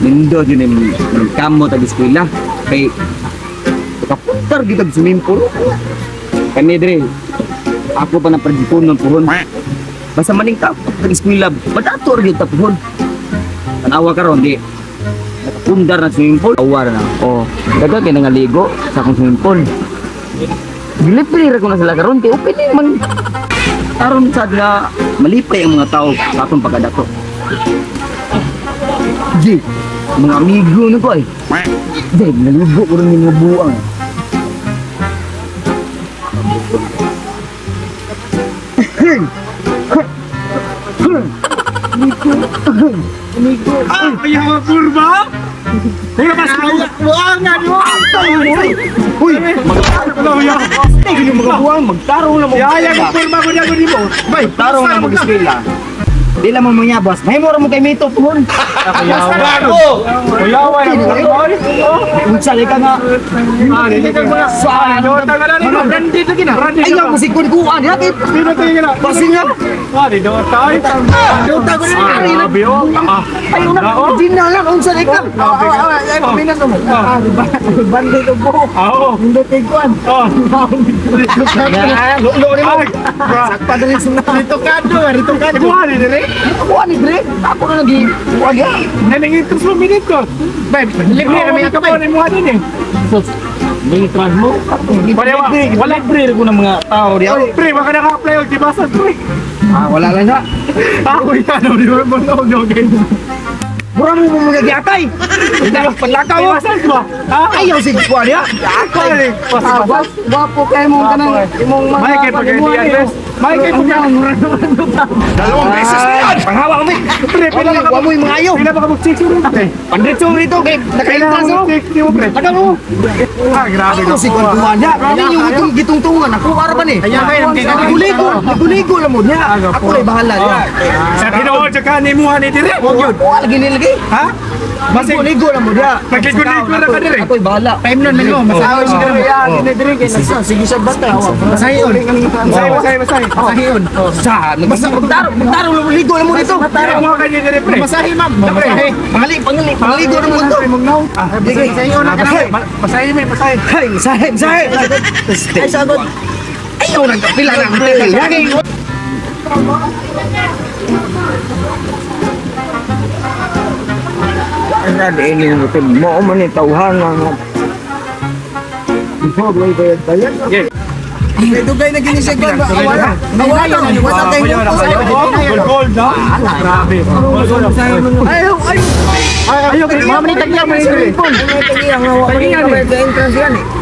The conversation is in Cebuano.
Nindo yun yung kamo tag eskwela. Kay kapuntar gitag swimming pool. Kani dre, ako pa na ng puhon. Basta maning kapot tag eskwela, badato ra gyud ta puhon. Tanawa karon di nakapundar na swimming pool. Awa na. Oh, daga kay nangaligo sa akong swimming pool. Gilipri ra ko na sila karon kay okay din man aron sad nga malipay ang mga tao sa akong pagkadako. Di, mga amigo na ko ay. Di, naligo ko rin yung mga buang. Ah, ayaw ang kurba? Kuya, mas buang nga mo. Uy, magtarong yung mga buang, magtarong na mo. Yaya ang kurba ko na ko mo. Bay, Magtarong na mag-eskwela. Di lang mo mga boss, may mura mo kay Mito puhon. Bago. Kuya, wala mo. Unsa ka nga. Ah, dito ka muna. Saan? Dito ka na dito. Dito ka na. Ayaw mo si kuan ya kay Dito ka na. Basing nga. Ah, dito tayo. Dito ko na. Grabe oh. Ah, Ayaw na, original lang unsa ka. Ah, Bandit ko. Ah, oo. Hindi tigwan. Oh. Lo ni mo. Sakpa dali sa Rito kado, rito kado. Ibuha ni dire. Kuan ni Dre. Ako na lagi. Kuan ya. Naningin mo minute ko. Bay, libre kami ako bay. Mo din eh. Bing trans mo. Wala, Wala libre ko ng mga tao diya. Pre, baka naka-apply og tibasa pre. Ah, wala lang na. Ako yan, di ba mo no no game. Mura mo mo mga giatay. Dalas panlakaw mo. Tibasa ba? Ha? Ayaw si kuan ya. Ako ni. Wapo kay mong kanang imong mga May kay pag-address. May kay pag Dalawang beses na yan. Panghawa kami. Pre, pila Wala ka mo yung mga ayaw. Pila ba ka mag-check mo pre? Pandretso rito kay naka-entrance mo. Check mo pre. Tagal mo. Ah, grabe Ayaw si kuan kuan ya. Ini yung itong gitungtungan ako ara ba ni? Kaya kay nang kay Ligo, ligo lang mo niya. Ako ay bahala niya. Sa tinuod sa kanimuha ni dire. Huwag yun. Wala lagi nilagay. Ha? Ligo, ligo lang mo niya. Nagligo-ligo ra ka dire. Ako'y bahala. Time nun mo, masahoy siya mo. Dili kay nagsa sige siya bata. Masahion. Masay, masay, masay. Masahion. Sa, magtaro, magtaro lang mo, ligo lang mo dito. Tara mo ka ni dire pre. Masahi ma'am. Masahi. Pangali, pangali, pangaligo lang mo dito. Ah, Masahion na masay, masay may masay. Hey, sahe, sahe. Ay sagot. Ayaw nang kapila ng hotel. Yagi. Ang ini yung hotel mo man ni tawhan nga. Bayad-bayad. May dugay na gini siya kwan. Wala. Wala. Wala tayo. Gold, gold, no? Grabe. Gold, gold. Ayaw, ayaw. Ayaw, kay mama ni tagya mo ni dire. Tagiyan eh. Entrance yan eh.